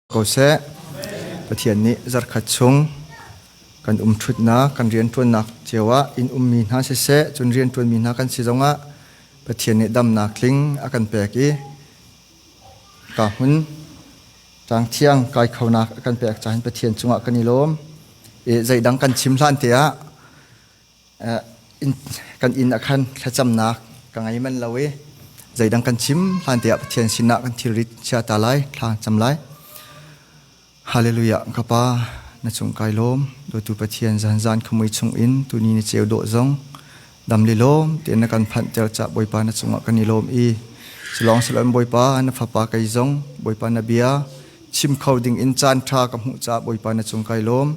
Ko seh. Pathian nih zarkhat chung kan umṭhutnak, kan rianṭuannak cio ah inn ummi hna siseh, cun rianṭuanmi hna kan si zongah Pathian nih damnak tling a kan pek i ka hmun tlang thiang kai khonak a kan pek cahin Pathian cungah kan i lawm. I zeidang kan chim hlan te ah kan inn ah khan thlacamnak ka ngei manh lo i zeidang kan chim hlan tiah Pathian sinah kan thilrit chia ta lai thla cam lai. Hallelujah ka pa na cung kai lawm dawtu Pathian zan zan khamui chung in tuni ni ceu dawh zong dam li lawm te na kan phanh ter cha Bawipa na cungah kan i lawm i silong silon Bawipa na fapa kei zong Bawipa na bia chim kho ding in caan tha ka hmuh ca Bawipa na cung kai lawm.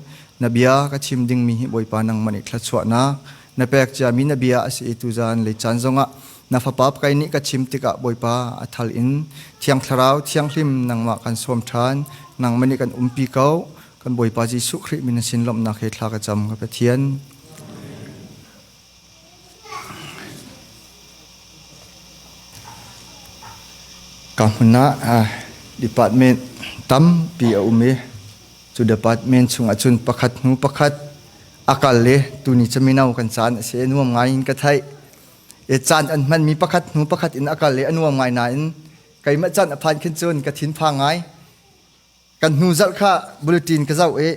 Na bia ka chim dingmi hi Bawipa nangmah nih thluachuahnak na pek ciami na bia a si i tuzan lei caan zongah na fapa kai nih ka chim tikah Bawipa a thal in Thiang Thlarau Thianghlim nangmah kan sawm ṭhan. Nangmah nih kan umpi ko. Kan Bawipa Jesuh Khrih min na sin lawmhnak he thla ka cam ka Pathian. Ka hmun ah department tampi a um i cu department chungah cun pakhat hnu pakhat a kal i tuni cu mino kan caan a si i nuam ngai in ka theih. I caan an hmanmi pakhat hnu pakhat in a kal i a nuam ngai nain keimah caan a phan khin cun ka thinphang ngai. Kan hnu zarh kha bulletin ka zoh i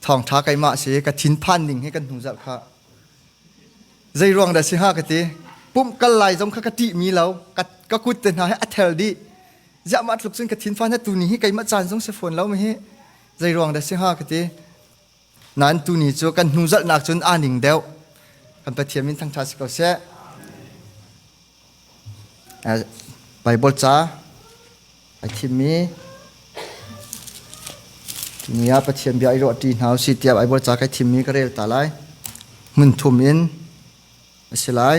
thawngṭha keimah si ka thinphan ning hi kan hnu zarh kha zei ruang dah si hnga ka ti. Pumh kal lai zong kha ka ṭihmi lo ka kut te hna hi a thel dih. Ziah mah tluk cun ka thinphan tu ni hi keimah caan zong si fawn lo mi hi zei ruang dah si hnga ka ti. Nain tuni cu kan hnu zalhnak cun aa ning deuh. Kan Pathian min thangṭhat si ko seh. Baibal ca a thimmi ni ah Pathian bia i ruahṭi hna usih tiah Baibal ca kai thimmi ka rel ta lai. Hmun thum in a si lai.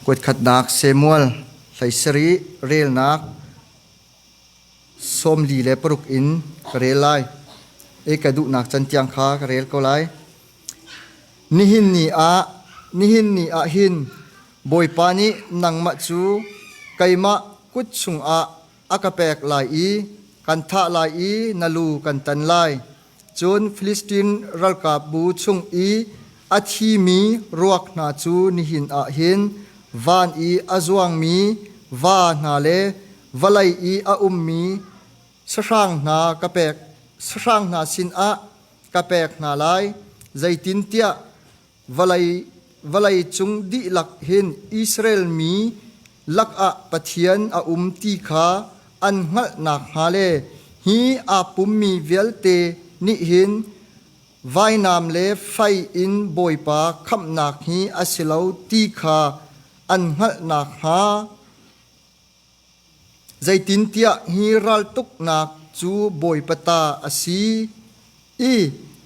Kuatkhatnak Samuel 17 relnak 46 in ka rel lai. I ka duhnak can tiang kha ka rel ko lai. Nihin ni ah nihin ni ah hin Bawipa nih nangmah cu keimah kut chungah a ka pek lai i kan thah lai i na lu kan tan lai. Cun Filistin ralkapbu chung i a thimi ruak hna cu nihin ah hin van i a zuangmi va hna le vawlei i a ummi sahrang hna ka pek sahrang hna sinah ka pek hna lai. Zeitintiah vawlei vawlei cung dihlak hin Israel mi lakah Pathian a um ti kha an hngalh nakhnga le hi aa pummi vialte nih hin vainam le fei in Bawipa khamhnak hi a si lo ti kha an hngalh nakhnga Zeitintiah hi raltuknak cu Bawipa ta a si i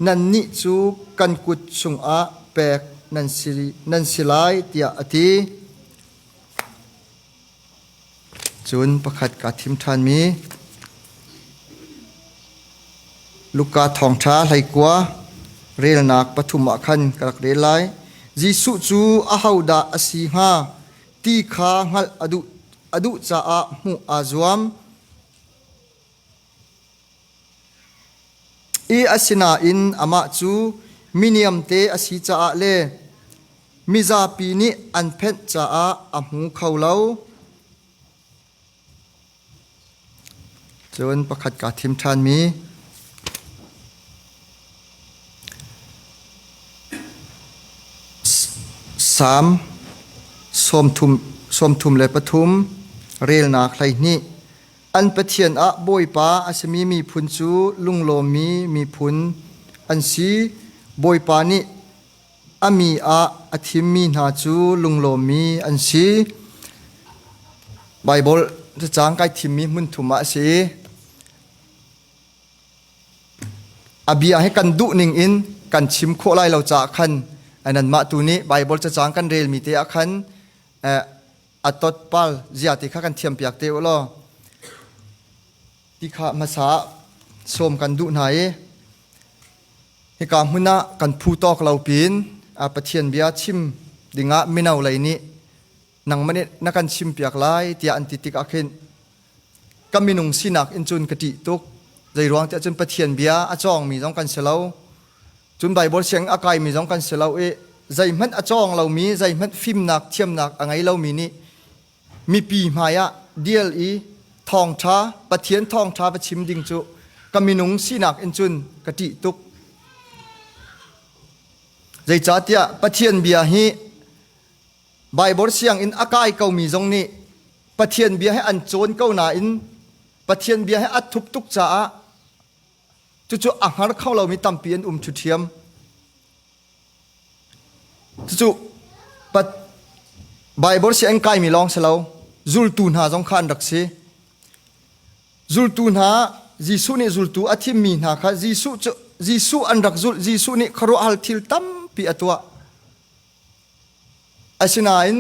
nannih cu kan kut chungah pek nan si lai, tiah a ti. Cun pakhat kaa thim ṭhanmi Luka Thawngṭha 19 relnak pathum ah khan ka rak rel lai. Jesuh cu ahodah a si hnga ti kha hngalh a duh caah hmuh aa zuam. I asinain amah cu miniamte a si caah le mizapi nih an phenh caah a hmu kho lo. Cun pakhat kaa thim ṭhanmi Salm 33 relnak 12. An Pathian ah Bawipa a simi miphun cu lunglawmmi miphun an si. Bawipa nih a mi ah a thimmi hna cu lunglawmmi an si. Baibal cacang kai thimmi hmun thum ah a si. A bia hi kan duh ning in kan chim khawh lai lo caah khan nanmah tu nih Baibal cacang kan relmi te ah khan a tot pal zia ti kha kan thiam piak te u law ti kha hmasa sawm kan duh hna i hika hmun ah kan phu tawk lo pin Pathian bia chim dingah mino lei nih. Nangmah nih na kan chimpiak lai tiah an ti tikah khin ka minung sinak in cun ka ṭih tuk. Zeiruang tiah cun Pathian bia a cawngmi zong kan si lo. Cun Baibal sianginn a kaimi zong kan si lo i zeihmanh a cawng lomi, zeihmanh fimnak thiamnak a ngei lomi nih mipi hmaiah dial i thawngṭha Pathian thawngṭha va chim ding cu ka minung sinak in cun ka ṭih tuk. Zeicahtiah Pathian bia hi Baibal sianginn a kai komi zong nih Pathian bia hi an cawn ko nain Pathian bia hi a thup tuk caah cucu a hngar kho lomi tampi an um ṭhiam. Cucu Baibal sianginn kaimi lawng si lo, zultu hna zong kha an rak si. Zultu hna Jesuh nih zultu a thimmi hna kha Jesuh cu Jesuh an rak zulh. Jesuh nih khuaruahhar thil tampi a tuah. Asinain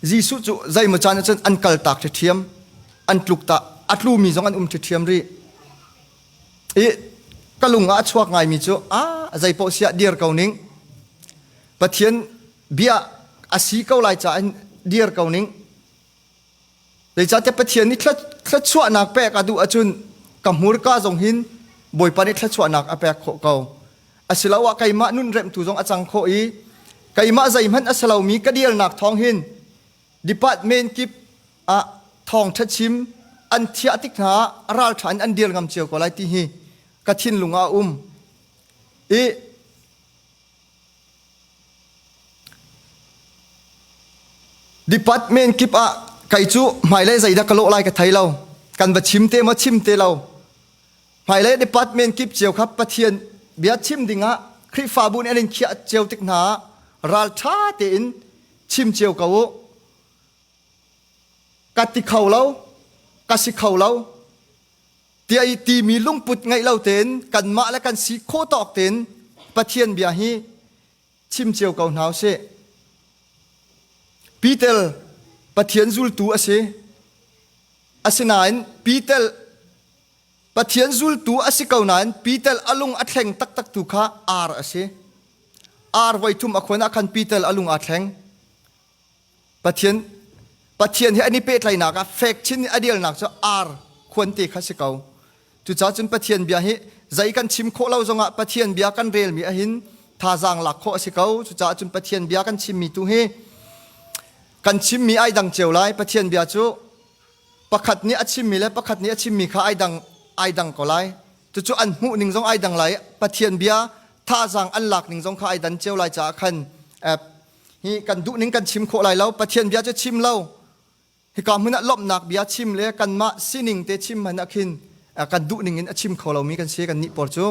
Jesuh cu zeimaw caan ahcun an kaltak ṭhiam, an tluk ta, a tlumi zong an um ṭhiam rih. I ka lung ah a chuak ngaimi cu ah zeipaoh siah dir ko ning. Pathian bia a si ko lai caah dir ko ning. Zeicahtiah Pathian nih thluachuahnak pek a duh ahcun ka hmurka zong hin Bawipa nih thluachuahnak a pek khawh ko. Asiloah keimah nun remhtu zong a cang khawh i keimah zeihmanh a si lomi ka dialnak thawng hin department kip ah thawngṭha chim an thiah tik hna ah ralṭha in an dir ngam cio ko lai ti hi ka thinlung ah a um. I Department kip ah kei cu hmailei zeidah ka lawh lai ka thei lo. Kan va chim te maw chim te lo. Hmailei department kip cio kha Pathian bia chim dingah Khrihfabu nih an in khiah cio tik hna ah ralṭha tein chim cio ko u. Ka ti kho lo, ka si kho lo. Tiah i timi lungput ngeih lo tein kanmah le kan si khawh tawk tein Pathian bia hi chim cio ko hna usih. Peter Pathian zultu a si. Asinain Peter Pathian zultu a si ko nain Peter a lung a thleng taktak tu kha ar a si. Ar voithum a khuan ah khan Peter a lung aa thleng. Pathian Pathian he an i pehtlaihnak ah fek chin in a dialnak cu ar khuante kha si ko. Cucaah cun Pathian bia hi zei kan chim khawh lo zongah Pathian bia kan relmi ahhin thazaang lak khawh a si ko. Cucaah cun Pathian bia kan chimmi tu hi kan chimmi ai dang cio lai. Pathian bia cu pakhat nih a chimmi le pakhat nih a chimmi kha ai dang ai dang ko lai. Cucu an hmuh ning zong ai dang lai. Pathian bia thazaang an lak ning zong kha ai dan cio lai caah khan hi kan duh ning kan chim khawh lai lo Pathian bia cu chim lo hika hmun ah lawmhnak bia chim le kanmah sining te chim hmanh ah khin kan duh ning in a chim kho lomi kan si kan nih pawl cu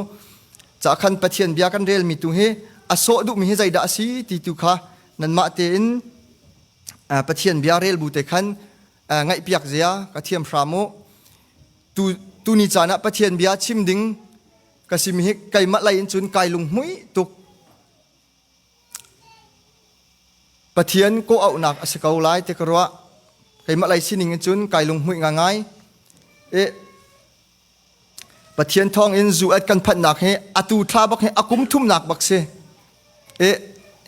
ca khan Pathian bia kan relmi tu hi a sawh duhmi hi zeidah a si ti tu kha nanmah tein Pathian bia rel bu te khan ngaihpiak zia ka thiam hram u tu tuni caan ah Pathian bia chim ding ka simi hi keimah lei in cun kai lunghmuih tuk Pathian kawh-auhnak a si ko lai ti ka ruah. Keimah lei sining in cun kai lunghmuih ngaingai. I Pathian thawngin zu at kan phanhnak hi atu thla bak hi a kum thumnak bak si. I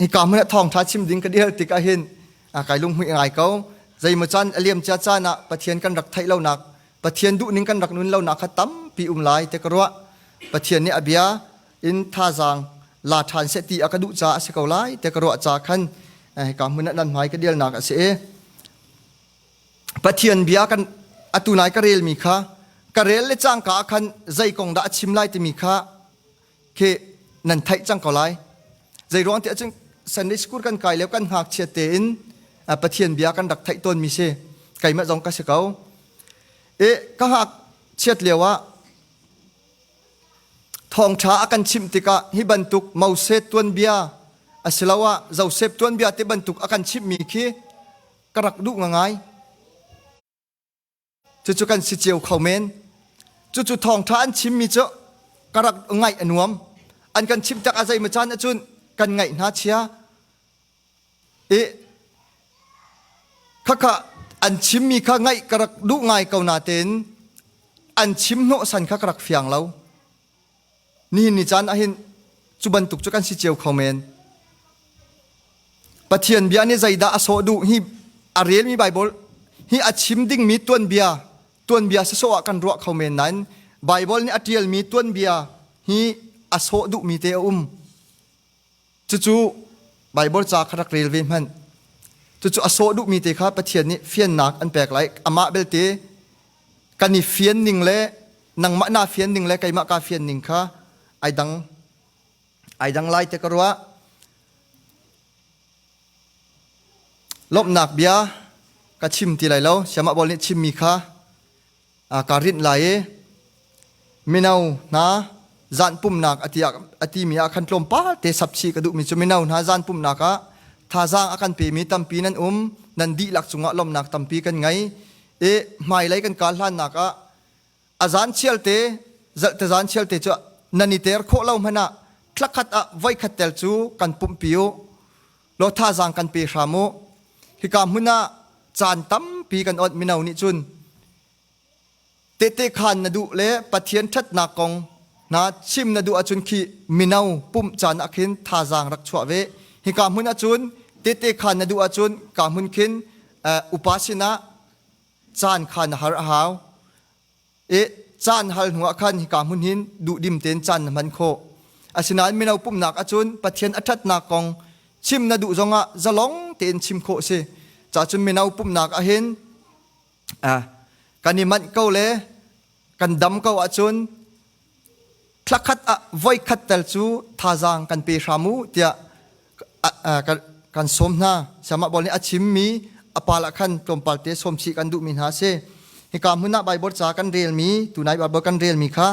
hika hmun ah thawngṭha chim ding ka dir tik ahhin kai lunghmuih ngai ko. Zeimaw caan a liam cia caan ah Pathian kan rak theih lonak, Pathian duhning kan rak nun lonak kha tampi um lai ti ka ruah. Pathian nih a bia in thazaang la ṭhan seh ti a ka duh caah a si ko lai tiah ka ruah ca khan hika hmun ah nan hmai ka dialnak a si i Pathian bia kan atu nai ka relmi kha ka rel le cangka ah khan zei kong dah a chim lai timi kha khi nan theih cang ko lai zei ruang tiah cun Sunday school kan kai lio kan ngakchia tein Pathian bia kan rak theih tawnmi si keimah zong ka si ko i ka ngakchiat lio ah Thawngṭha a kan chimh tikah hi bantuk Moses tuanbia asiloah Josef tuanbia ti bantuk a kan chimhmi khi ka rak duh ngangai. Cucu kan si cio kho men. Cucu thawngṭha an chimmi cu ka rak ngaih a nuam. An kan chimh tak a zeimaw caan ahcun kan ngaih hna chia. I khakha an chimmi kha ngaih ka rak duh ngai ko natein an chim hnawhsan kha ka rak fiang lo. Nihin ni caan ahhin cu bantuk cu kan si cio kho men. Pathian bia nih zeidah a sawh duh hi a relmi Baibal hi a chim dingmi tuanbia tuanbia sawsawh ah kan ruah kho men nain Baibal nih a ṭialmi tuanbia hi a sawh duhmi te a um. Cucu Baibal ca kha rak rel ve hmanh. Cucu a sawh duhmi te kha Pathian nih fiannak an pek lai. Amah belte kan i fian ning le nangmah naa fian ning le keimah kaa fian ning kha ai dang ai dang lai te ka ruah. Lawmhnak bia ka chim ti lai lo. Siamah Bawl nih chimmi kha kaa rinh lai i mino hna zan pumnak a timi ah khan tlawmpal te sapchih ka duhmi cu mino hna zan pumnak ah thazaang a kan pemi tampi nan um nan dihlak cungah lawmhnak tampi kan ngei i hmailei kan kal hlannak ah a zan chialte zalte zan chialte cu nan i ter khawh lo hmanh ah thlakhat ah voikhat tel cu kan pumhpi u law thazaang kan pe hram u hika hmun ah caan tampi kan awt mino nih cun tehte khaan na duh le Pathian ṭhatnak kong na chim na duh ahcun khi mino pumh caan ah khin thazaang rak chuah ve hika hmun ahcun tehte khaan na duh ahcun ka hmun khin upa sinah caan kha na har a hau i caan hal hnu ah khan hika hmun hin duhdim tein caan na hman khawh. Asinain mino pumhnak ahcun Pathian a ṭhatnak kong chim na duh zongah zalong tein chim khawh si. Cacun mino pumhnak ahhin kan i manh ko le kan dam ko ahcun thlakhat ah voikhat tel cu thazaang kan pe hram u tiah kan sawm hna. Siamah Bawl nih a chimmi a pal ah khan tlawmpal te sawm chih kan duhmi hna a si. Hika hmun ah Baibal ca kan relmi, tunai Baibal kan relmi kha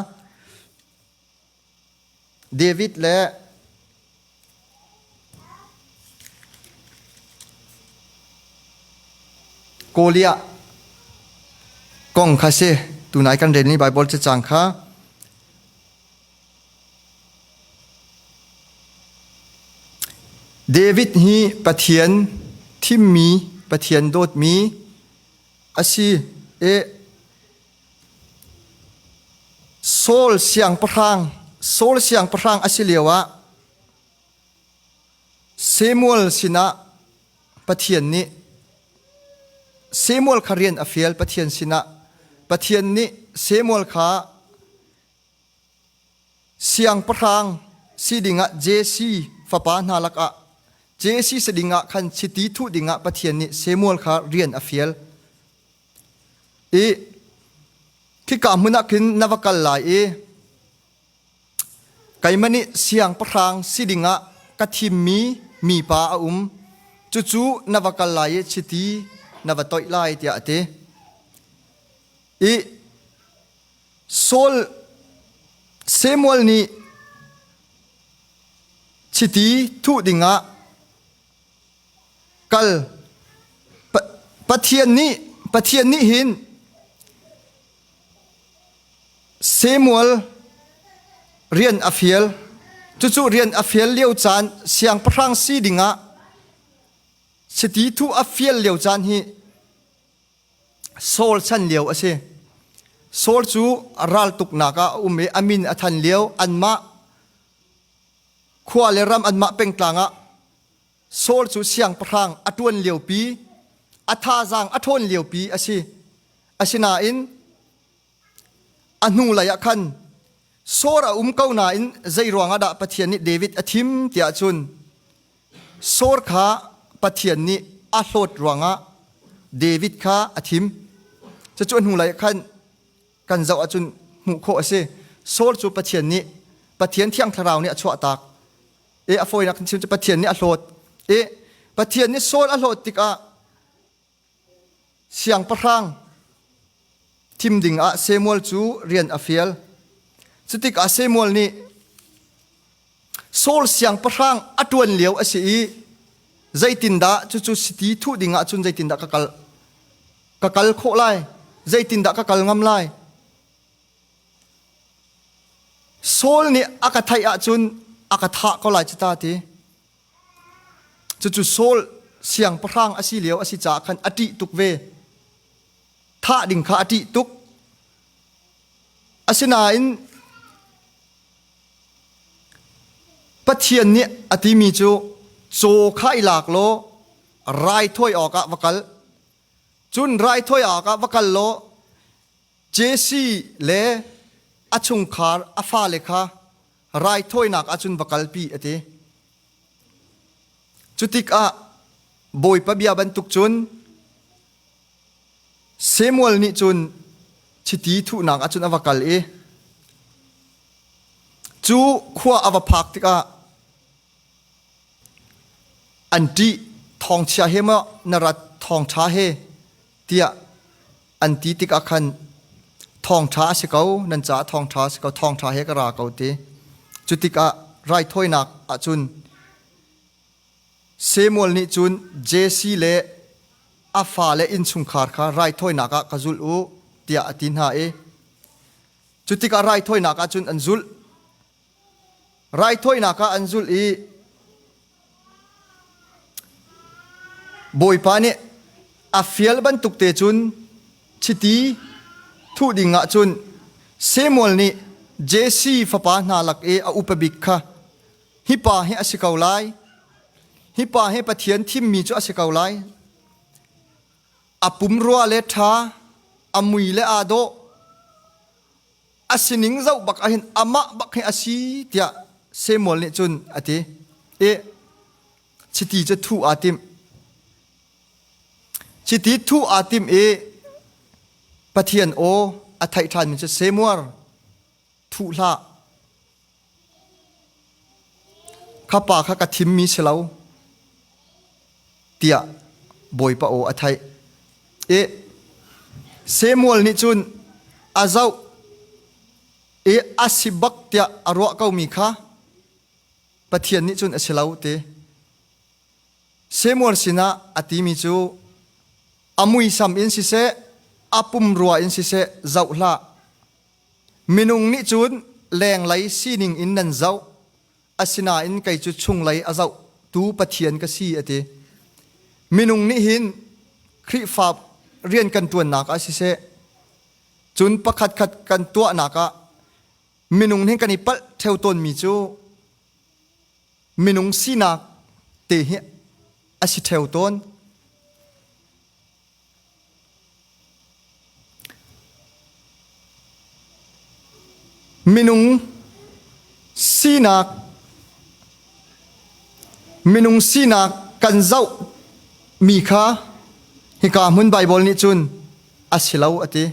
David le Goliath kong kha si. Tunai kan relmi Baibal cacang kha David hi Pathian thimmi, Pathian dawtmi a si i Saul siangpahrang Saul siangpahrang a si lioah Samuel sinah Pathian nih Samuel kha rian a fial Pathian sinah Pathian nih Samuel kha Siangpahrang si dingah Jesse fapa hna lakah Jesse si dingah khan chiti thuh dingah Pathian nih Samuel kha rian a fial. I khika hmun ah khin na va kal lai i keimah nih siangpahrang si dingah ka thimmi mipa a um. Cucu na va kal lai i chiti na va toih lai tiah a ti. I Saul Samuel nih chiti thuh dingah kal Pathian nih Pathian nih hin Samuel rian a fial cucu rian a fial lio caan siangpahrang si dingah chiti thuh a fial lio caan hi Saul chan lio a si. Saul cu raltuknak ah a um i a min a than lio anmah khua le ram anmah pengtlang ah Saul cu siangpahrang a ṭuan liopi, a thazaang a ṭhawn liopi a si. Asinain a hnulei ah khan Saul a um ko nain zei ruangah dah Pathian nih David a thim tiah cun Saul kha Pathian nih a hlawt ruangah David kha a thim. Cucu a hnulei ah khan kan zoh ahcun hmuh khawh a si. Saul cu Pathian nih Pathian Thiang Thlarau nih a chuahtak. I a fawinak in chim cu Pathian nih a hlawt. I Pathian nih Saul a hlawt tikah siangpahrang thim ding ah Samuel cu rian a fial. Cutikah Samuel nih Saul siangpahrang a ṭuan lio a si i zeitindah cucu siti thuh ding ah cun zeitindah ka kal ka kal khawh lai zeitindah ka kal ngam lai Saul nih a ka theih ahcun a ka thah ko lai cu ta ti Cucu Saul siangpahrang a si lio a si caah khan a ṭih tuk ve. Thah ding kha a ṭih tuk. Asinain Pathian nih a timi cu Caw kha i lak law raithawi awkah va kal. Cun raithawi awkah va kal law Jesse le a chungkhar a fale kha raithawinak ahcun va kalpi a ti. Cutikah Bawipa bia bantuk cun Samuel nih cun chiti thuhnak ahcun a va kal i cu khua a va phak tikah an ṭih thawngchia he maw na rat thawngṭha he tiah an ti tikah khan thawngṭha a si ko nan caah thawngṭha a si ko thawngṭha he ka ra ko ti cu tikah raithawinak ahcun Samuel nih cun Jesse le a fale innchungkhar kha raithawinak ah ka zulh u tiah a ti hna i cu tikah raithawinak ah cun an zulh. Raithawinak ah an zulh i Bawipa nih a fial bantuk te cun chiti thuh ding ah cun Samuel nih Jesse fapa hna lak i a upa bik kha hi pa hi a si ko lai, hi pa hi Pathian thimmi cu a si ko lai. A pumrua le ṭha, a mui le aa dawh, a sining zoh bak ahhin amah bak hi a si tiah Samuel nih cun a ti. I chiti cu thuh aa timh. Chiti thuh aa timh i Pathian aw a theih ṭhanmi cu Samuel thuh hlah. Kha pa kha ka thimmi si lo tiah Bawipa aw a theih. I Samuel nih cun a zoh i a si bak tiah a ruah komi kha Pathian nih cun a si lo ti. Samuel sinah a timi cu a muisam in siseh, a pumrua in siseh zoh hlah. Minung nih cun lenglei sining in nan zoh, asinain kei cu chunglei a zohtu Pathian ka si a ti. Minung nih hin Khrihfa rian kan ṭuannak ah siseh, cun pakhatkhat kan tuahnak ah minung hin kan i palh ṭheo tawnmi cu minung sinak te hi a si ṭheo tawn. Minung sinak minung sinak kan zoh mi kha hika hmun Baibal nih cun a si lo a ti.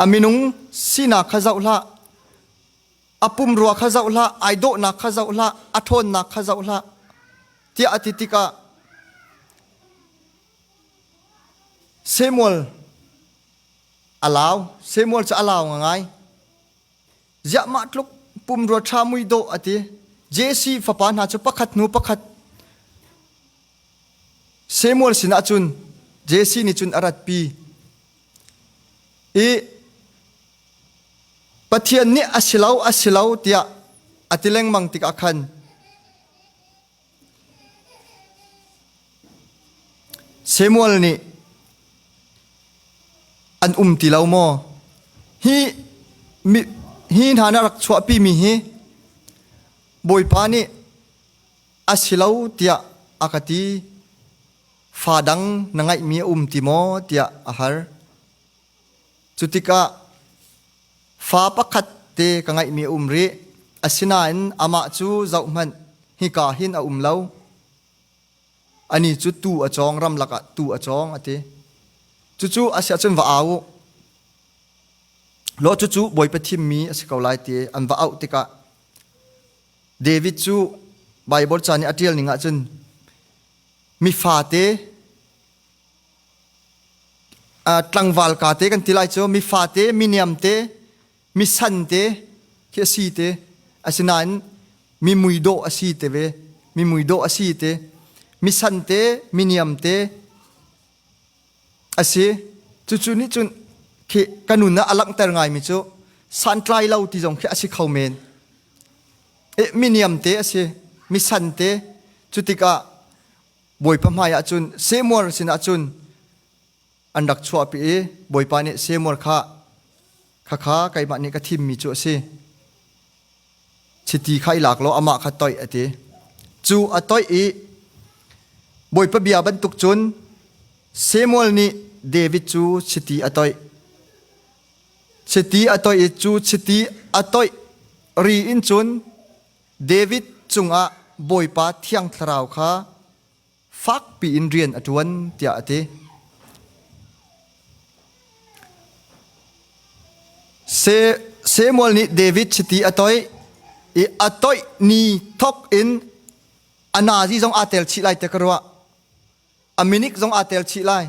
A minung sinak kha zoh hlah, a pumrua kha zoh hlah, ai dawhnak kha zoh hlah, a ṭhawnnak kha zoh hlah tiah a ti tikah Samuel a lau. Samuel cu a lau ngai. Ziah mah tluk pumrua ṭha mui dawh a ti. Jesse fapa hna cu pakhat hnu pakhat Samuel sinah cun Jesse nih cun a ratpi. I Pathian nih a si lo a si lo tiah a ti lengmang tikah khan Samuel nih an um ti lo maw? Hi mi hi hna na rak chuahpimi hi Bawipa nih a si lo tiah a ka ti. Fa dang na ngeihmi a um ti maw tiah a hal. Cu tikah fa pakhat te ka ngeihmi a um rih. Asinain amah cu zohhmanh, hika hin a um lo. Ani cu tuu a cawng, ramlak ah tuu a cawng, a ti. Cucu a si ahcun va au u. Law cucu Bawipa thimmi a si ko lai ti an va auh tikah David cu Baibal ca nih a ṭial ning ahcun mi fate tlangval ka te kan ti lai cu mi fate mi niam te mi san te khi a si te asinain mi mui dawh a si te ve mi mui dawh a si te mi san te mi niam te a si cucu nih cun khi ka nun ah a langhter ngaimi cu santlai lo ti zong khi a si kho men mi niam te a si mi san te cu tikah Bawipa hmai ah cun Samuel sinah cun an rak chuahpi i Bawipa nih Samuel kha khakha keimah nih ka thimmi cu a si. Chiti kha i lak law amah kha toih a ti. Cu a toih i Bawipa bia bantuk cun Samuel nih David cu chiti a toih. Chiti a toih i cu chiti a toih ri in cun David cungah Bawipa Thiang Thlarau kha fakpi in rian a ṭuan tiah a ti. Samuel nih David chiti a toih i a toih ni thawk in a nazi zong aa tel chih lai te ka ruah. A minik zong aa tel chih lai.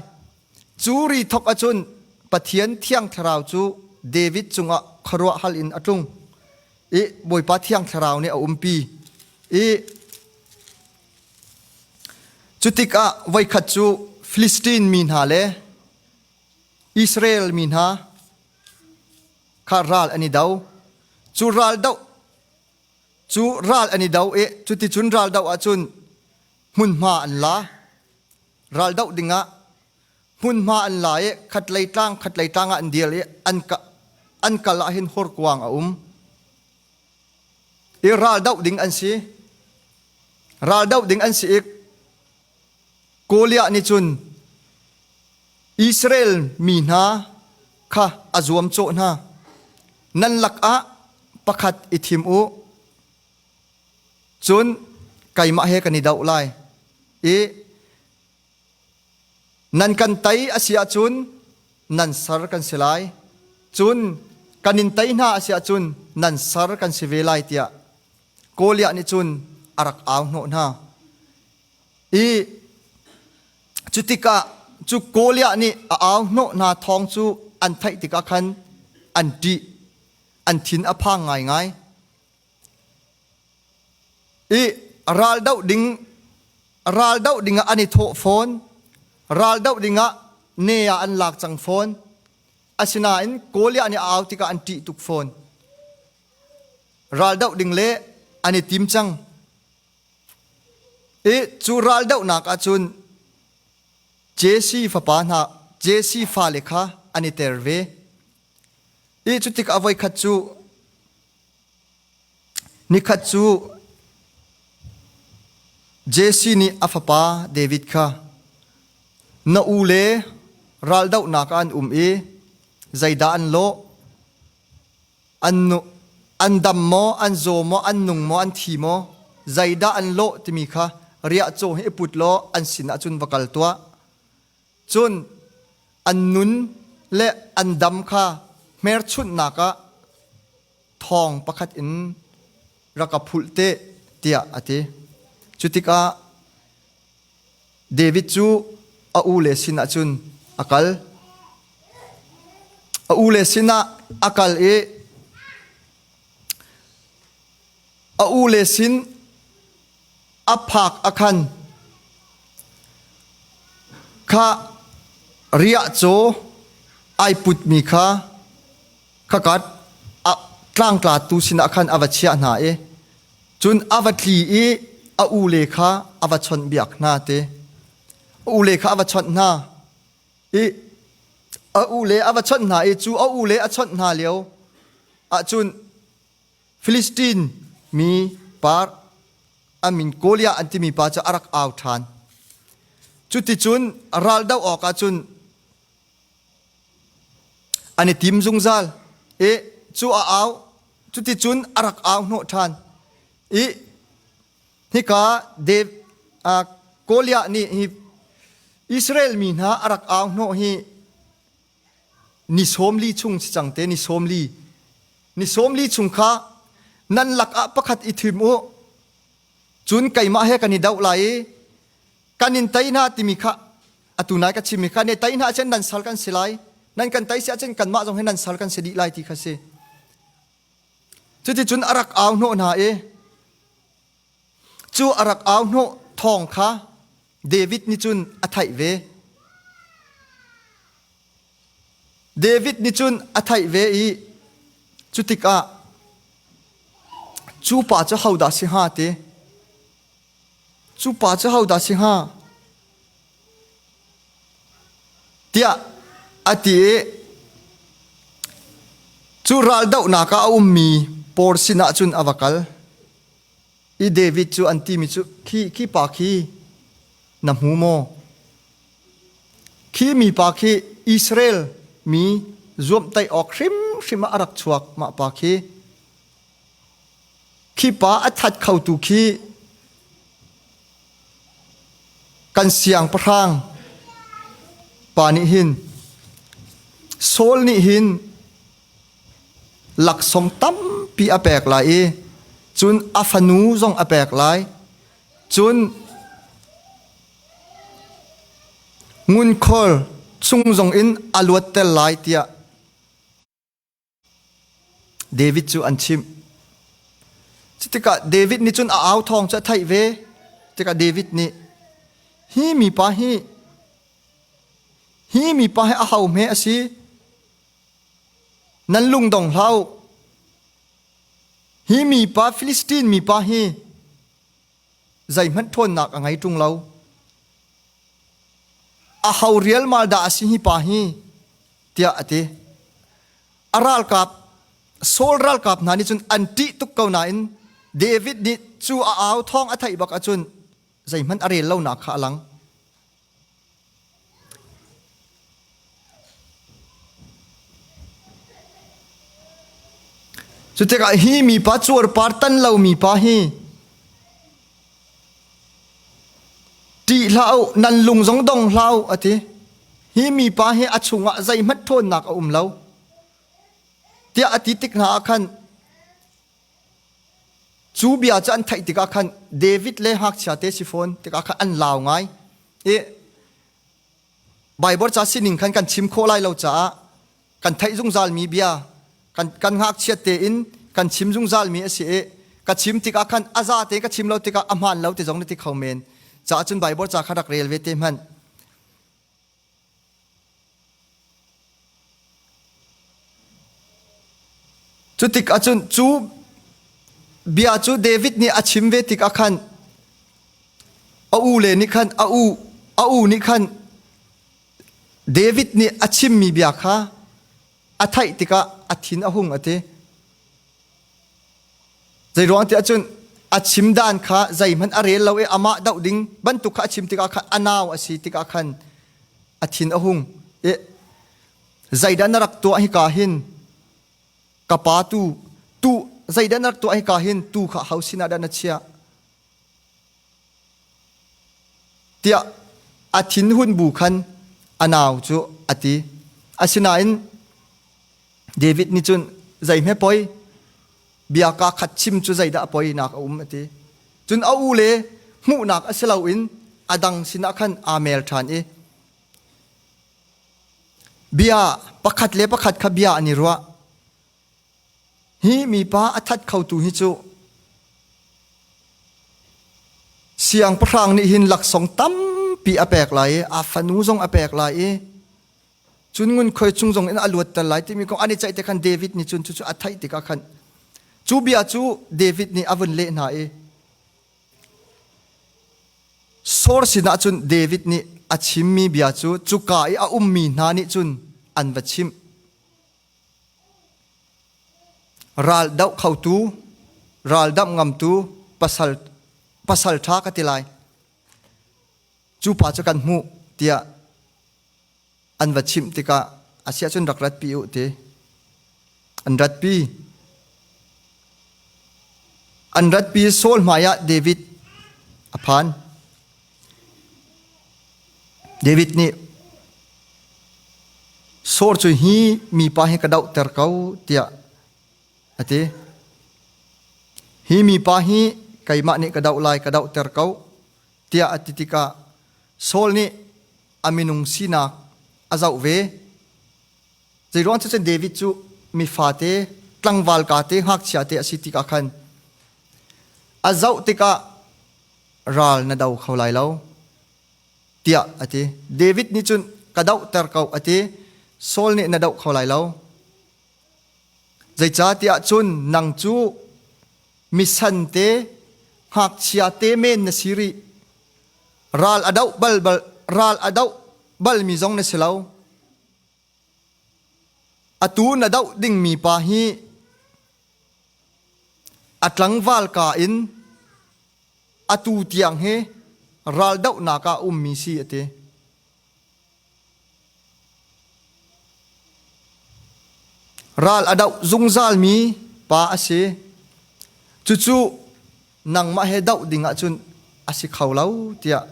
Cu ri thawk ahcun Pathian Thiang Thlarau cu David cungah khuaruah hal in a tlung i Bawipa Thiang Thlarau nih a umpi i Cutikah voikhat cu Filistin mi hna le Israel mi hna kha ral an i do. Cu ral doh cu ral an i do i cuticun ral doh ahcun hmunhma an la. Ral doh dingah hmunhma an la i khatlei tlang khatlei tlang ah an dir i an an kal ah hin horkuang a um. I ral doh ding an si. Ral doh ding an si i Goliath nih cun Israel mi hna kha a zuamcawh hna. Nan lakah pakhat i thim u, cun keimah he kan i doh lai i Nan kan tei a si ahcun nan sar kan si lai. Cun kan in tei hna a si ahcun nan sar kan si ve lai tiah Goliath nih cun a rak au hnawh hna. I cu tikah cu Goliath nih a au hnawh hna thawng cu an theih tikah khan an ṭih, an thin a phang ngaingai. I ral doh ding ral doh dingah an i thawh fawn. Ral doh dingah ne ah an lak cang fawn. Asinain Goliath nih a au tikah an ṭih tuk fawn. Ral doh ding le an i tim cang. I cu ral dohnak ahcun Jesse fapa hna Jesse fale kha an i ter ve. I cutik a voikhat cu Nikhat cu Jesse nih a fapa David kha na u le raldohnak ah an um i zeidah an lawh? An, nu, an dam maw, an zaw maw, an nung maw, an thi maw? Zeidah an lawh timi kha riahcaw hi i put law an sinah cun va kal tuah. Cun an nun le an dam kha hmerchunhnak ah thawng pakhat in rak ka phulh te tiah a ti. Cu tikah David cu a ule sinah cun a kal. A ule sinah a kal i a ule sin a phak a khan kha riahcaw ai putmi kha khakat a tlangtlatu sinah khan a va chiah hna i cun a va tli i a ule kha a va chawnhbiak hna ti. A ule kha a va chawnh hna i a ule a va chawnh hna i cu a ule a chawnh hna lio ahcun Filistin mi par a min Goliath an timi pa cu a rak au ṭhan. Cuticun ral doh awkah cun an i tim zungzal i cu a au cuticun a rak au hnawh ṭhan i hika Dave Goliath nih hi Israel mi hna a rak au hnawh hi ni 40 chung si cang te ni 40 ni 40 chung kha nan lakah pakhat i thim u cun keimah he kan i doh lai i kan in tei hna timi kha atu nai ka chimmi kha ne tei hna ahcun nan sal kan si lai nan kan tei si ahcun kanmah zong hi nan sal kan si dih lai ti kha si cuticun a rak au hnawh hna i cu a rak au hnawh thawng kha David nih cun a theih ve David nih cun a theih ve i cu tikah cu pa cu hodah si hnga ti Cu pa cu hodah si hnga? Tiah a ti i cu raldohnak ah a ummi pawl sinah cun a va kal i David cu an timi cu khi, khi pa khi. Na hmu maw? Khi mipa khi Israel mi zuamhtaih awk hrimhrim ah a rak chuak mah pa khi. Khi pa a that khotu khi kan siangpahrang pa nih hin Saul nih hin laksawng tampi a pek lai i cun a fanu zong a pek lai. Cun ngunkhol chung zong in a luatter lai tiah David cu an chimh. Cutikah David nih cun a au thawng cu a theih ve. Tikah David nih hi mipa hi hi mipa hi a ho hme a si? Nan lung dong hlah u. Hi mipa Filistin mipa hi zeihmanh ṭhawnnak a ngei ṭung lo. A ho rialmal dah a si hi pa hi? tiah a ti. A ralkap Saul ralkap hna nih cun an ṭih tuk ko nain David nih cu a au thawng a theih bak ahcun zeihmanh a rel lonak kha a lang. Cu tikah hi mipa cuarpar tan lomi pa hi ṭih hlah u, nan lung zong dong hlah u, a ti. Hi mipa hi a chungah zeihmanh ṭhawnnak a um lo. Tiah a ti tik hna ah khan cu bia cu an theih tikah khan David le ngakchia te si fawn tikah khan an lau ngai. I Baibal ca sining khan kan chim khawh lai lo caah kan theih zungzalmi bia kan kan ngakchiat tein kan chim zungzalmi a si i ka chim tikah khan a za te ka chim lo tikah a hmaan lo ti zong na ti kho men caah cun Baibal ca kha rak rel ve te hmanh. Cu tik ahcun cu bia cu David nih a chim ve tikah khan a u le nih khan a u a u nih khan David nih a chimmi bia kha a theih tikah a thin a hung a ti. Zeiruang tiah cun a chim dan kha zeihmanh a rel lo i amah doh ding bantuk kha a chim tikah khan a nau a si tikah khan a thin a hung i zeidah na rak tuah hika hin ka pa tu tu zeidah na rak tuah hika hin tu kha ho sinah dah na chiah tiah a thinhun bu khan a nau cu a ti. Asinain David nih cun zeihme poi bia kaa khat chim cu zeidah a poinak a um a ti. Cun a u le hmuhnak a si loin a dang sinah khan aa mel ṭhan i bia pakhat le pakhat kha bia an i ruah. Hi mipa a that khotu hi cu siangpahrang nih hin laksawng tampi a pek lai i a fanu zong a pek lai i cun ngunkhuai chung zong in a luatter lai timi kong an i ceih te khan David nih cun cucu a theih tikah khan cu bia cu David nih a vun leh hna i Saul sinah cun David nih a chimmi bia cu cuka i a ummi hna nih cun an va chimh. Ral doh khotu, ral damh ngamtu pasal pasal ṭha ka ti lai. Cu pa cu kan hmuh tiah an va chimh tikah a si ahcun rak ratpi u ti. An ratpi. An ratpi Saul hmaiah David a phan. David nih Saul cu hi mipa hi ka dohter ko tiah a ti. Hi mipa hi keimah nih ka doh lai, ka dohter ko tiah a ti tikah Saul nih a minung sinak a zoh ve. Zeiruang cu cun David cu mi fate, tlangval ka te, ngakchia te a si tikah khan a zoh tikah ral na do kho lai lo tiah a ti. David nih cun ka dohter ko a ti. Saul nih na doh kho lai lo. Zeicahtiah cun nang cu misan te, ngakchia te men na si rih. Ral a doh bal bal ral a doh balmi zong na si lo. Atu na doh dingmi pa hi a tlangval ka in atu tiang hi raldohnak ah ummi si a ti. Ral a doh zungzalmi pa a si. Cucu nangmah he doh ding ahcun a si kho lo tiah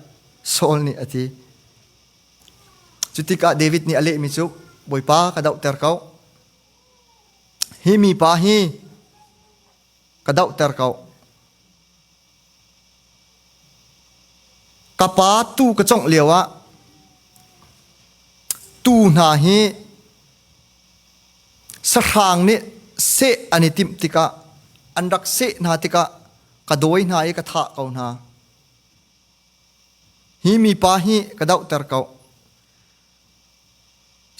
Saul nih a ti. Cutikah David nih a lehmi cu Bawipa ka dohter ko. Hi mipa hi ka dohter ko. Ka pa tuu ka congh lioah tuu hna hi sahrang nih seh an i timh tikah an rak seh hna tikah ka dawi hna i ka thah ko hna. Hi mipa hi ka dohter ko.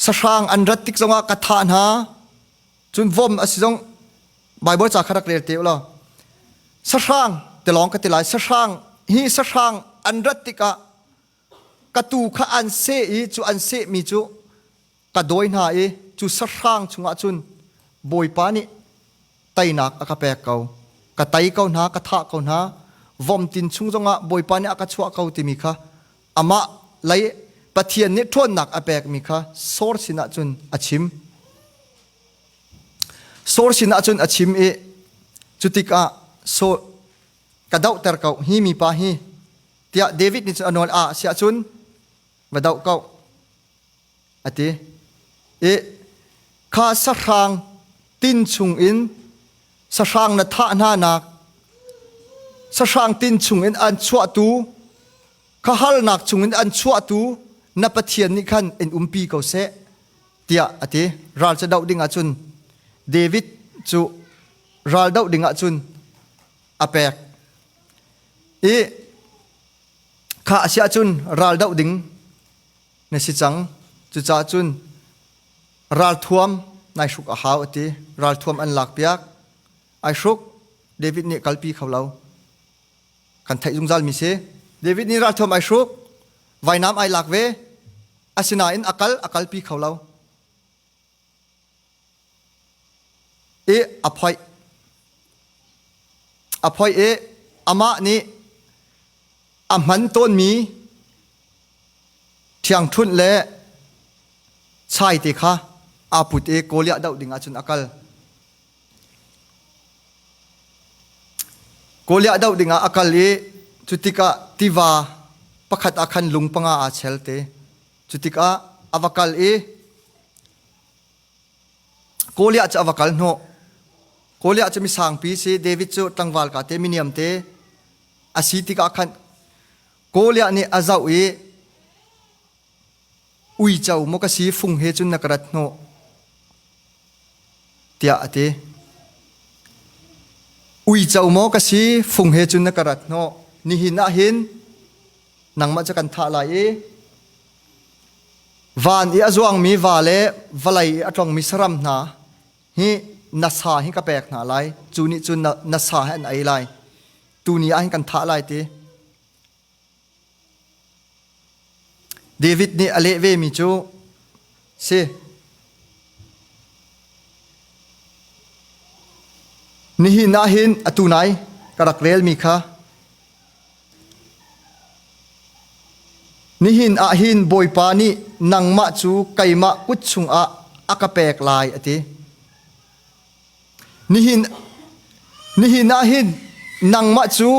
Sahrang an rat tik zongah ka thah hna. Cun vom a si zong Baibal ca kha rak rel te u law. Sahrang te lawng ka ti lai. Sahrang hi sahrang an rat tikah ka tuu kha an seh i cu an sehmi cu ka dawi hna i cu sahrang chungah cun Bawipa nih teinak a ka pek ko. Ka tei ko hna, ka thah ko hna. Vom tin chung zongah Bawipa nih a ka chuah ko timi kha amah lei Pathian nih ṭhawnnak a pekmi kha Saul sinah cun a chim. Saul sinah cun a chim i cutikah Saul ka dohter ko hi mipa hi tiah David nih cun a nawl a siah cun va doh ko a ti. I kha sahrang tin chungin sahrang na thah hna nak sahrang tin chungin an chuahtu Ka halnak chungin an chuahtu na Pathian nih khan in umpi ko seh tiah a ti. Ral cu doh ding ahcun David cu ral doh ding ahcun a pek. I kha a si ahcun ral doh ding na si cang. Cucaah cun ralthuam nai hruk a hau a ti. Ralthuam an lakpiak. Ai hruk. David nih kalpi kho lo. Kan theih zungzal mi si. David nih ralthuam ai hruk, vainam ai lak ve, asinain a kal a kalpi kho lo. I a phoih. A phoih i amah nih a hman tawnmi ṭhiangṭhunh le chai te kha aa put i Goliath doh ding ahcun a kal. Goliath doh dingah a kal i cu tikah tiva pakhat ah khan lung panga aa chel te. Cu tikah a va kal i Goliath cu a va kal hnawh. Goliath cu mi sangpi si, David cu tlangval ka te, miniam te a si tikah khan Goliath nih a zoh i Uico maw ka si fung he cun na ka rat hnawh tiah a ti. Uico maw ka si fung he cun na ka rat hnawh nihin ah hin nangmah cu kan thah lai i van i a zuangmi va le vawlei i a tlongmi saram hna hi na sa hi ka pek hna lai cu nih cun na, na sa hi an ei lai tuni ah hin kan thah lai ti David nih a leh vemi cu si. Nihin ah hin atu nai ka rak relmi kha Nihin ah hin Bawipa nih nangmah cu keimah kut chungah a ka pek lai a ti. Nihin, nihin ah hin nangmah cu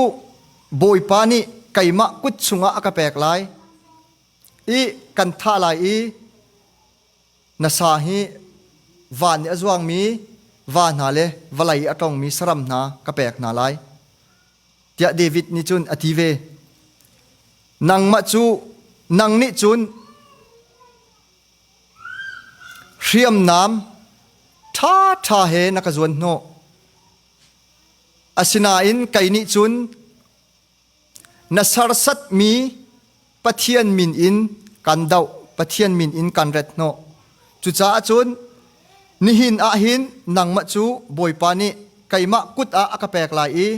Bawipa nih keimah kut chungah a ka pek lai i kan thah lai i na sa hi van i a zuangmi va hna le vawlei i a ṭongmi saram hna ka pek hna lai tiah David nih cun a ti ve. Nangmah cu nang nih cun Hriamnam ṭhaṭha he na ka zuan hnawh. Asinain kei nih cun na sersatmi Pathian min in kan doh, Pathian min in kan ret hnawh. Cucaah cun nihin ah hin nangmah cu Bawipa nih keimah kut ah a ka pek lai i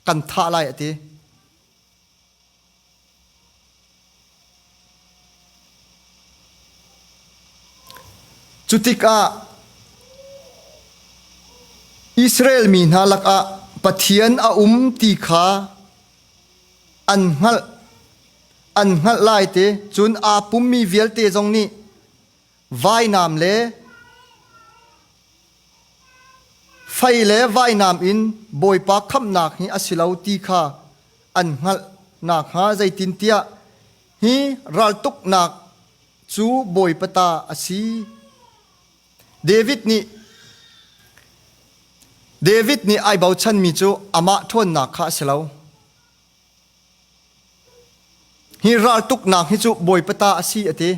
kan thah lai a ti. Cu tikah Israel mi hna lakah Pathian a um ti kha an hngalh. An hngalh lai ti cun aa pummi vialte zong nih vainam le fei le vainam in Bawipa khamhnak hi a si lo ti kha an hngalh nakhnga zeitintiah hi raltuknak cu Bawipa ta a si. David nih David nih ai bochanmi cu amah ṭhawnnak kha a si lo. Hi raltuknak hi cu Bawipa ta a si a ti.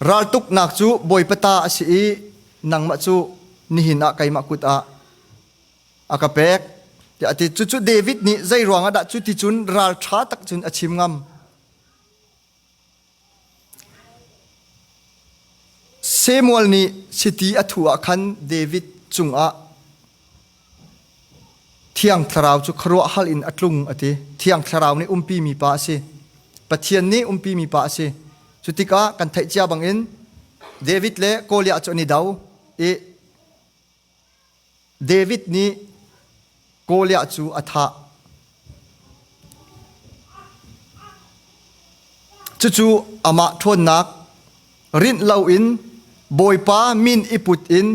Raltuknak cu Bawipa ta a si i nangmah cu nihin ah keimah kut ah a ka pek tiah a ti. Cucu David nih zei ruangah dah cuticun ralṭha tak cun a chim ngam? Samuel nih chiti a thuh ah khan David cungah Thiang Thlarau cu khuaruahhal in a tlung a ti. Thiang Thlarau nih umpi mi pa a si. Pathian nih umpi mi pa a si. Cu tikah kan theih cia bangin David le Goliath cu an i do i David nih Goliath cu a thah. Cucu amah ṭhawnnak rinh loin Bawipa min i put in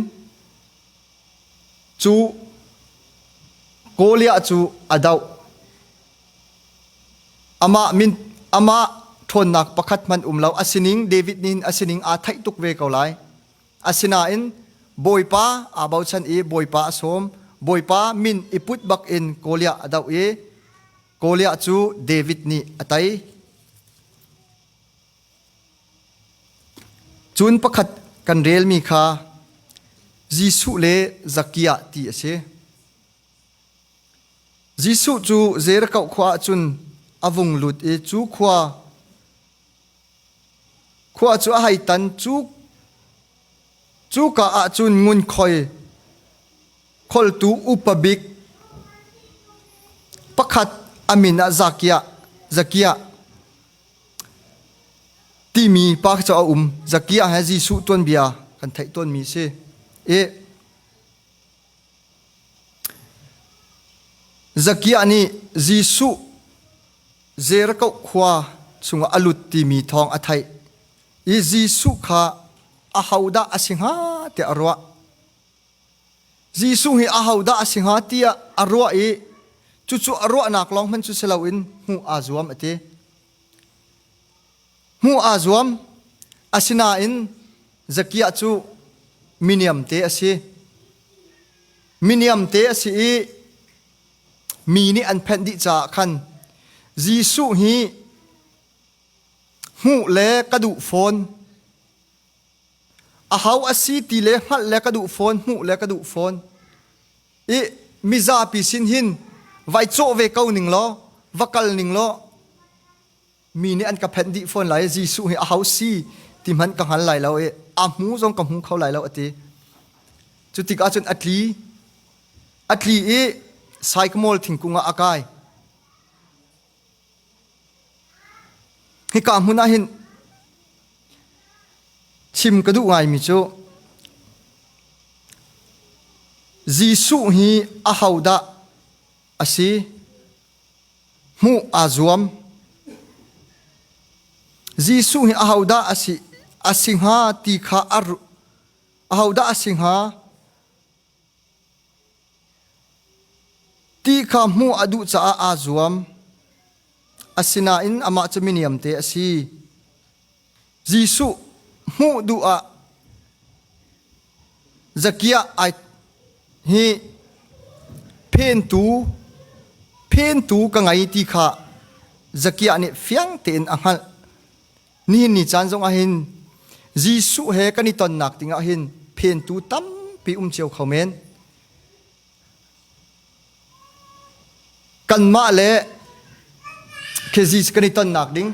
cu Goliath cu a doh. Amah min amah ṭhawnnak pakhat hmanh um lo. A sining David nih a sining aa theih tuk ve ko lai. Asinain Bawipa aa bochan i Bawipa a sawm. Bawipa min i put bak in Goliath a doh i Goliath cu David nih a tei. Cun pakhat kan relmi kha Jesuh le Zakia ti a si. Jesuh cu Jericho khua ah cun a vung lut i cu khua Khua cu a hei tan. Cuka ah cun ngunkhuai kholtu upa bik pakhat a min ah Zakiah, Zakiah timi pa cu a um. Zakiah he Jesuh tuanbia kan theih tawnmi si. I Zakiah nih Jesuh Jericho khua chungah a lut timi thawng a theih i Jesuh kha ahodah a si hnga tiah a ruah. Jesuh hi ahodah a si hnga tiah a ruah i cucu a ruahnak lawng hmanh cu si loin hmuh aa zuam a ti. Hmuh aa zuam. Asinain Zakiah cu miniam te a si. Miniam te a si i mi nih an phenh dih caah khan Jesuh hi hmuh le ka duh fawn. Aho a si ti le hngalh le ka duh fawn, hmuh le ka duh fawn. I mizapi sin hin vai cawh ve ko ning law, va kal ning law, mi nih an ka phenh dih fawn lai. Jesuh hi aho si ti hmanh ka hngal lai lo i a hmu zong ka hmu kho lai lo a ti. Cu tikah cun a tli. A tli i saikamol thingkung ah a kai. Hika hmun ah hin chim ka duh ngaimi cu Jesuh hi ahodah a si? Hmuh aa zuam. Jesuh hi ahodah a si a si hnga ti kha ahodah a si hnga Ti kha hmuh a duh caah aa zuam. Asinain amah cu miniamte a si. Jesuh hmuh duh ah Zakiah ai hi phentu phentu ka ngei ti kha Zakiah nih fiang tein a hngalh. Nihin ni caan zong ah hin Jesuh he kan i tonnak ding ah hin phentu tampi um cio kho men. Kanmah le khi Jesuh kan i tonnak ding,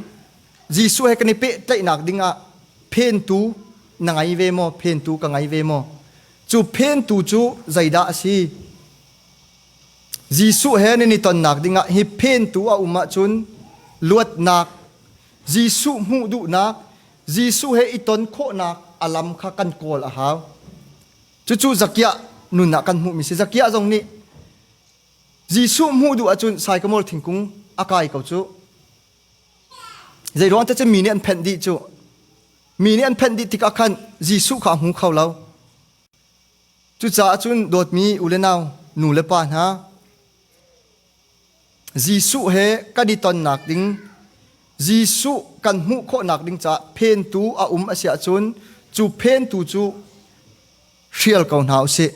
Jesuh he kan i pehtlaihnak ding ah phentu na ngei ve maw? Phentu ka ngei ve maw? Cu phentu cu zeidah a si? Jesuh he nan i tonnak ding ah hi phentu a um ahcun luatnak Jesuh hmuh duhnak, Jesuh he i ton khawhnak a lam kha kan kawl a hau. Cucu Zakiah nun ah kan hmuhmi si. Zakiah zong nih Jesuh hmuh duh ahcun saikamol thingkung a kai ko cu. Zei ruang te cu mi nih an phenh dih cu. Mi nih an phenh dih tikah khan Jesuh kha a hmu kho lo. Cucaah cun dawtmi u le nau, nu le pa hna, Jesuh he kan i tonnak ding, Jesuh kan hmuh khawhnak ding caah phentu a um a si ahcun cu phentu cu hrial ko hna u sih.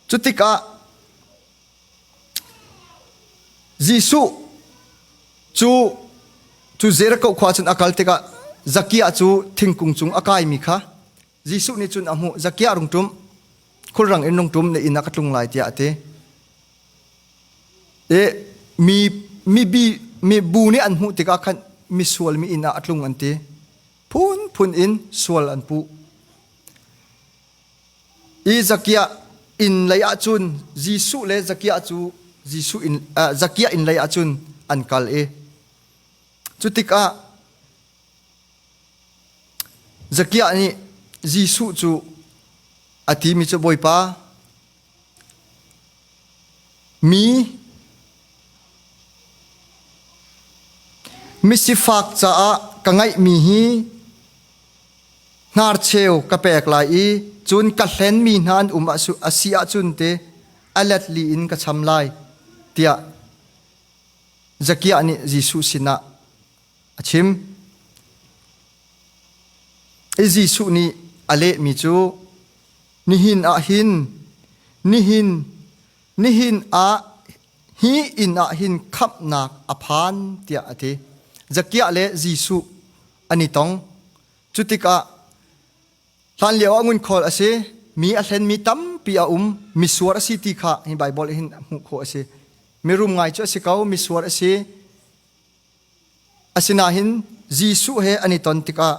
Cutikah Jesuh cu cu Jericho khua cun a kal tikah Zakia cu thingkung cung a kaimi kha Jesuh nih cun a hmuh. Zakia rung ṭum, khulrang in rung ṭum, na inn ah ka tlung lai tiah a ti. I mi mibi mibu nih an hmuh tikah khan misual mi inn ah a tlung an ti. Phunphun in sual an puh. I Zakia inn lei ah cun Jesuh le Zakia cu Jesuh inn Zakia inn lei ah cun an kal i cu tikah Zakia nih Jesuh cu a timi cu Bawipa mi misifak caah ka ngeihmi hi hnarcheu ka pek lai i cun ka hlenmi hna an um a si ahcun te a let li in ka cham lai tiah Zakia nih Jesuh sinah a chim. I Jesuh nih a lehmi cu nihin ah hin nihin nihin ah hi inn ah hin khamhnak a phan tiah a ti. Zakia le Jesuh an i tong. Cu tikah hlanlio ah ngunkhawl a si, mi a hlenmi tampi a um, misuar a si ti kha hi Baibal hin hmuh khawh a si. Mirum ngai cu a si ko, misuar a si. Asinain Jesuh he an i ton tikah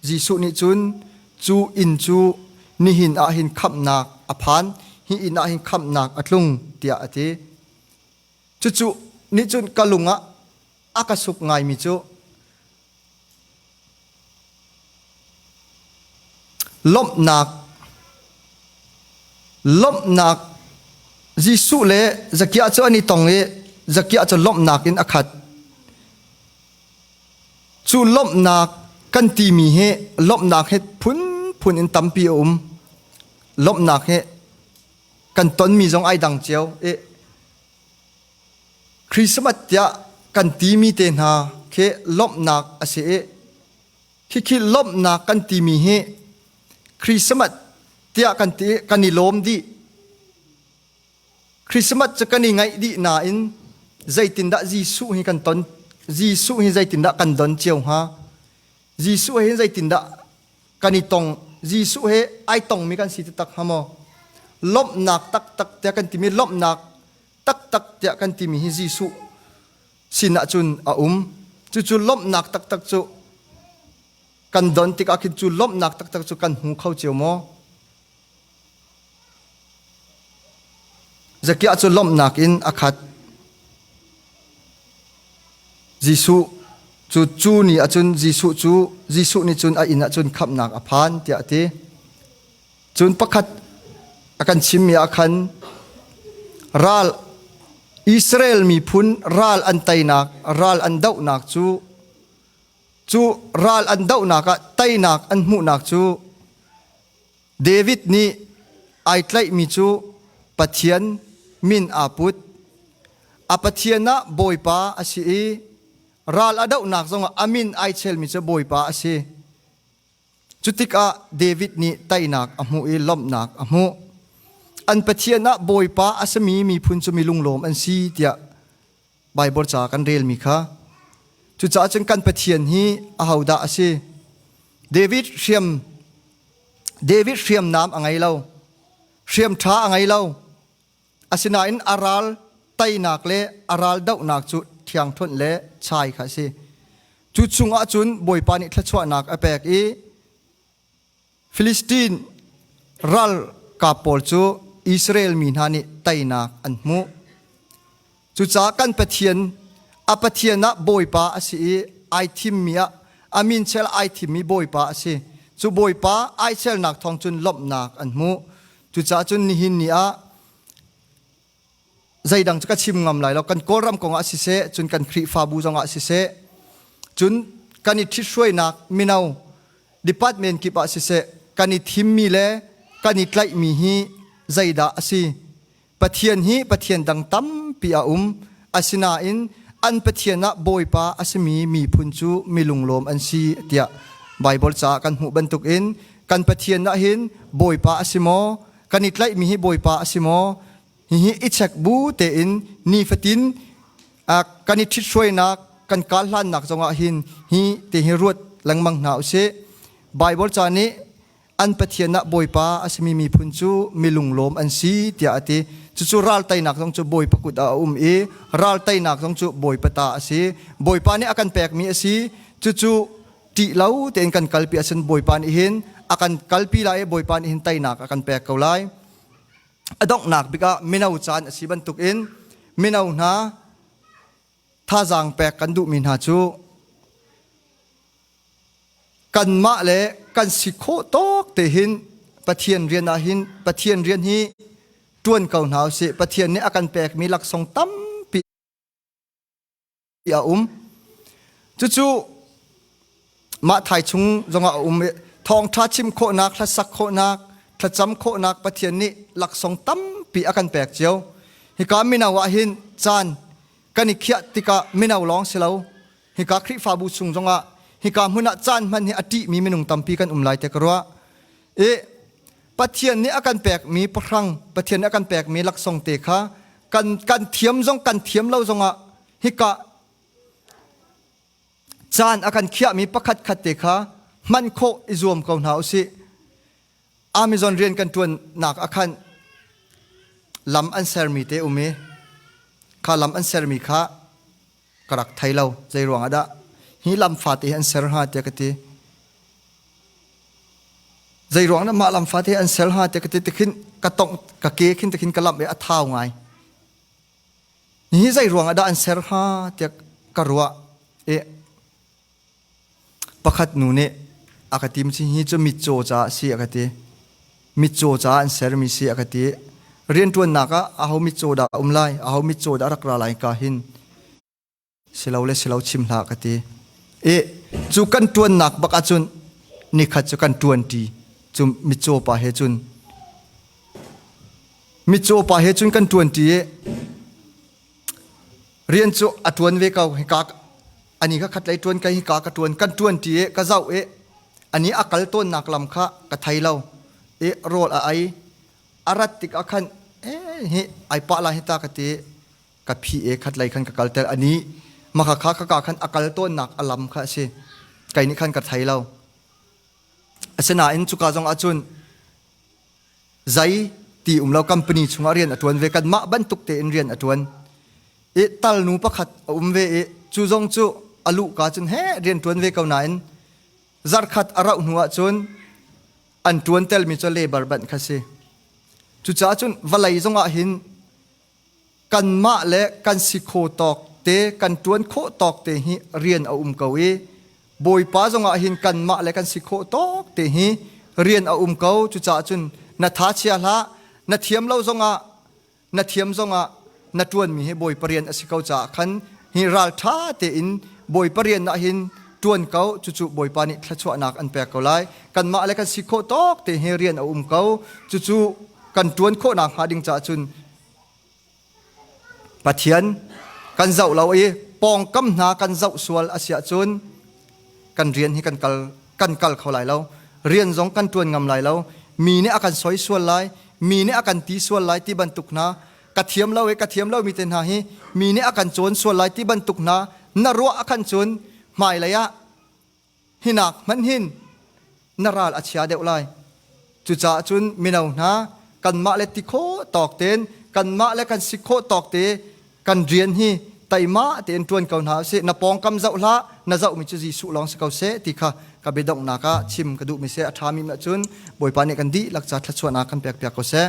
Jesuh nih cun cu inn cu nihin ah hin khamhnak a phan, hi inn ah hin khamhnak a tlung tiah a ti. Cucu nih cun ka lung ah a ka suk ngaimi cu Lawmhnak Lawmhnak Jesuh le Zakia cu an i tong i Zakia cu lawmhnak in a khat. Cu lawmhnak kan timi hi lawmhnak hi phunphun in tampi a um. Lawmhnak hi kan tonmi zong ai dang cio i Christmas tiah kan timi te hna khi lawmhnak a si i khikhi lawmhnak kan timi hi Christmas tiah kan ti kan i lawm dih. Christmas cu kan i ngaih dih nain zeitindah Jesuh hi kan ton Jesuh hi zeitindah kan don cio hnga? Jesuh he zeitindah kan i tong Jesuh he ai tongmi kan si taktak hnga maw? Lawmhnak taktak tiah kan timi lawmhnak taktak tiah kan timi hi Jesuh sinah cun a um. Cucu lawmhnak taktak cu kan don tikah khin cu lawmhnak taktak cu kan hmu kho cio maw? Zakiah cu lawmhnak in a khat. Jesuh cu cu ni ahcun Jesuh cu Jesuh nih cun a inn ah cun khamhnak a phan tiah a ti. Cun pakhat a kan chimmi ah khan ral Israel miphun ral an teinak ral an dohnak cu cu ral an dohnak ah teinak an hmuhnak cu David nih ai tlaihmi cu Pathian min aa put. A Pathian ah Bawipa a si i ral a dohnak zongah a min ai chelmi cu Bawipa a si. Cutikah David nih teinak a hmuh i lawmhnak a hmuh. An Pathian ah Bawipa a simi miphun cu mi lunglawm an si tiah Baibal ca kan relmi kha. Cucaah cun kan Pathian hi ahodah a si? David hriam David hriamnam a ngei lo. Hriam ṭha a ngei lo. Asinain a ral teinak le a ral dohnak cu thiangthunh le chai kha a si. Cu chungah cun Bawipa nih thluachuahnak a pek i Filistin ralkap pawl cu Israel mi hna nih teinak an hmuh. Cucaah kan Pathian a Pathian ah Bawipa a si i ai thimmi ah a min chel ai thimmi Bawipa a si. Cu Bawipa ai chelnak thawng cun lawmhnak an hmuh. Cucaah cun nihin ni ah Zeidang cu ka chim ngam lai lo. Kan Kawlram kong ah siseh, cun kan Khrihfabu zong ah siseh, cun kan i ṭhithruainak mino department kip ah siseh, kan i thimmi le kan i tlaihmi hi zeidah a si? Pathian hi Pathian dang tampi a um. Asinain an Pathian ah Bawipa a simi miphun cu mi lunglawm an si tiah Baibal caah kan hmuh bantukin kan Pathian ah hin Bawipa a si maw? Kan i tlaihmi hi Bawipa a si maw? Hihi i check bu tein nifatin kan i ṭhithruainak kan kal hlannak zongah hin hi te hi ruat lengmang hna usih. Baibal ca nih an Pathian ah Bawipa a simi miphun cu mi lunglawm an si tiah a ti. Cucu ral teinak zong cu Bawipa kut ah a um i ral teinak zong cu Bawipa ta a si. Bawipa nih a kan pekmi a si. Cucu ṭih lo tein kan kalpi ahcun Bawipa nih hin a kan kalpi lai i Bawipa nih hin teinak a kan pek ko lai. A donghnak bik ah mino caan a si bantukin mino hna thazaang pek kan duhmi hna cu kanmah le kan si khawh tawk te hin Pathian rian ah hin Pathian rian hi ṭuan ko hna usih. Pathian nih a kan pekmi laksawng tampi a um. Cucu mah thai chung zongah a um i thawngṭha chim khawhnak, hlasak khawhnak, thlacam khawhnak Pathian nih laksawng tampi a kan pek cio. Hika mino ah hin caan kan i khiah tikah mino lawng si lo, hika Khrihfabu chung zongah hika hmun ah caan hman hi a ṭihmi minung tampi kan um lai te ka ruah. I Pathian nih a kan pekmi pahrang, Pathian nih a kan pekmi laksawng te kha kan kan thiam zong kan thiam lo zongah hika caan a kan khiahmi pakhat khat te kha hman khawh i zuam ko hna usih. Amazon rian kan ṭuannak ah khan lam an sermi te um i kha lam an sermi kha ka rak thei lo. Zei ruang ah dah hi lam fate hi an ser hnga tiah ka ti. Zei ruang dah mah lam fate hi an ser hnga tiah ka ti tikhin ka tongh ka ke khin tikhin ka lamh i a thau ngai. Hi zei ruang ah dah an ser hnga tiah ka ruah i Pakhat nu nih a ka tim hi cu mitcaw caah si a ka ti. Mitcaw caah an sermi si a ka ti. Rianṭuannak ah aho mitcaw dah a um lai, aho mitcaw dah a rak ra lai ka hin silole silo chim hlah ka ti. I cu kan ṭuannak bak ahcun nikhat cu kan ṭuanṭi cu mitcaw pa he cun mitcaw pa he cun kan ṭuanṭi i Rian cu a ṭuan ve ko. Hika ani kha khatlei ṭuan kai hika ka ṭuan kan ṭuan ṭi i ka zoh i ani a kal tawnnak lam kha ka thei lo i rawl a ei. A rat tik ah khan eh hi ai pah lai hi ta ka ti ka phi e khatlei khan ka kalter ani maka kha ka ka khan a kal tawnnak a lam kha a si. Kei nih khan ka thei lo. Asinain cuka zong ahcun Zei ti um lo company chungah rian a ṭuan ve kanmah bantuk tein rian a ṭuan i talnu pakhat a um ve i cu zong cu a luhka cun he rian ṭuan ve ko nain zarkhat a rauh hnu ahcun an ṭuan telmi cu labor banh kha si. Cucaah cun vawlei zongah hin kanmah le kan si kho tawk te kan ṭuan khawh tawk te hi rian a um ko i Bawipa zongah hin kanmah le kan si khawh tawk te hi rian a um ko. Cucaah cun na tha chia hlah, na thiam lo zongah na thiam zongah na ṭuanmi hi Bawipa rian a si ko caah khan hi ralṭha tein Bawipa rian ah hin ṭuan ko. Cucu Bawipa nih thluachuahnak an pek ko lai. Kanmah le kan si khawh tawk te hi rian a um ko. Cucu kan ṭuan khawhnak hnga ding caah cun Pathian kan zoh lo i pawngkam hna kan zoh sual a si ahcun kan rian hi kan kal kan kal kho lai lo. Rian zong kan ṭuan ngam lai lo. Mi nih a kan soi sual lai, mi nih a kan ti sual lai ti bantuk hna ka thiam lo i ka thiam lomi te hna hi mi nih a kan cawn sual lai ti bantuk hna na ruah a khan cun hmailei ah hinak hmanh hin na ral a chia deuh lai. Cucaah cun mino hna kanmah le ti khawh tawk tein kanmah le kan si khawh tawk te kan rian hi teima tein ṭuan ko hna usih. Na pawngkam zoh hlah, na zohmi cu Jesuh lawng si ko seh ti kha ka biadonghnak ah chim ka duhmi si. A ṭhami ahcun Bawipa nih kan dihlak ca thluachuahnak kan pekpiak ko seh.